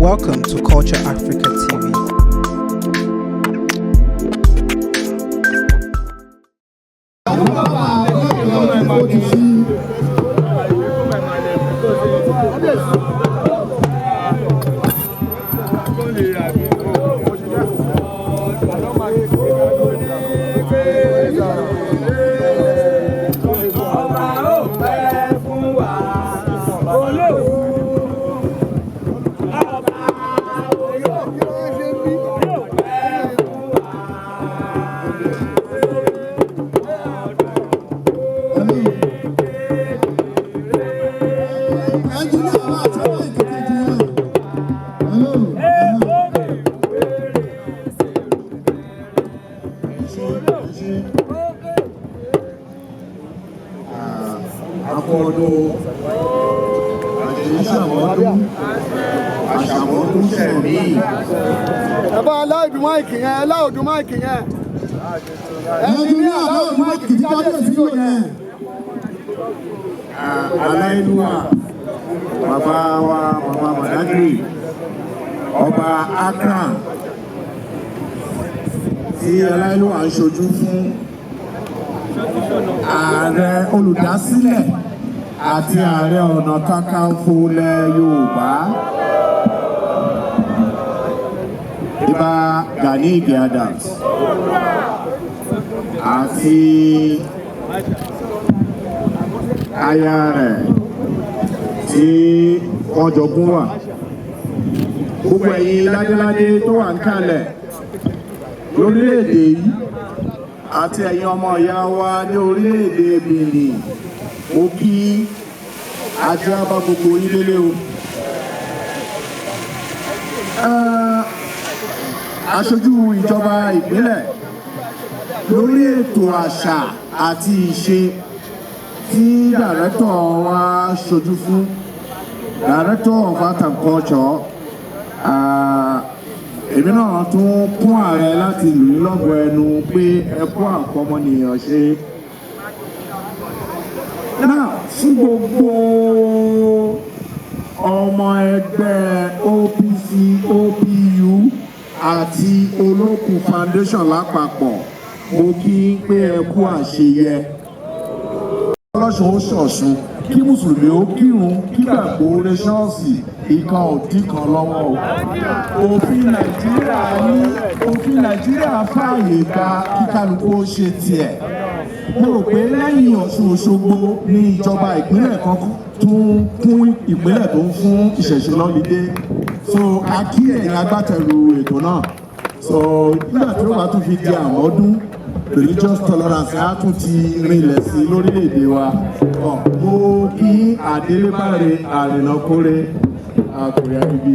Welcome to Culture Africa TV. Ọba ó pẹ́ fún wa olóòwú ọba olóòwú yóò pẹ́ fún wa. Ẹnjìníà wa àti ọmọ ìkẹkẹ jù náà. Èkó mi wéré olóòwú. Akọ́dún àṣàmọ́dún àṣàmọ́dún sẹ̀mí. Ẹ bá aláìdù mic yẹn, aláìdù mic yẹn. Ẹnjìníà aláìdù mic tí kábíyèsí lò yẹn. Aláìlúwà, bàbá wa, bàbá Màdágìrì, ọba Accra tí aláìlúwà ń ṣojú fún, ààrẹ olùdásílẹ̀ àti Ààrẹ Ọ̀nà Kakanfò ilẹ̀ Yorùbá, Ìbà Gani Ìgè Adams, àti aya rẹ̀ tí wọ́n jọ gún wà, gbogbo ẹ̀yin ládéládé tó wà ń kalẹ̀ lórílẹ̀‐èdè yìí àti ẹ̀yin ọmọ ìyá wa ní orílẹ̀-èdè Benin, mo kí ajé bá gbogbo yín délé o. Aṣojú ìjọba ìpínlẹ̀ lórí ètò àṣà àti ìṣe tí director wa ṣojú fún, Director of Art and Culture, èmi náà tún kún ààrẹ láti lù ní lọ́gọ̀ọ́ ẹnu pé ẹ kú àfọmọnìyàn ṣe. Náà fún gbogbo ọmọ ẹgbẹ́ OPC, OPU àti Olókun Foundation lápapọ̀, mo kí n pé ẹ kú àṣeyẹ. Ọlọ́sùn ó ṣọ̀ṣun, kí mùsùlùmí ó kírun, kí gbàgbó rẹ ṣọ́ọ̀ṣì, ìkan ò dín kan lọ́wọ́ o. Òfin Nàìjíríà ní, òfin Nàìjíríà fààyè gba kí kálukú ó ṣe tiẹ̀. Mo rò pé lẹ́yìn Ọ̀ṣun Òṣogbo ní ìjọba ìpínlẹ̀ kan tún kún ìpínlẹ̀ tó ń fún ìṣẹ̀ṣe lọ́lidé. So a kí ẹ̀yin agbátẹrù ètò náà. So nígbà tí ó bá tún fi di àmọ́dún, religious tolerance á tún ti rinlẹ̀ sí lórílẹ̀‐èdè wa. Ọ̀, mo kí àdélébáre àrìnàkóre àkùrẹ́ ibi.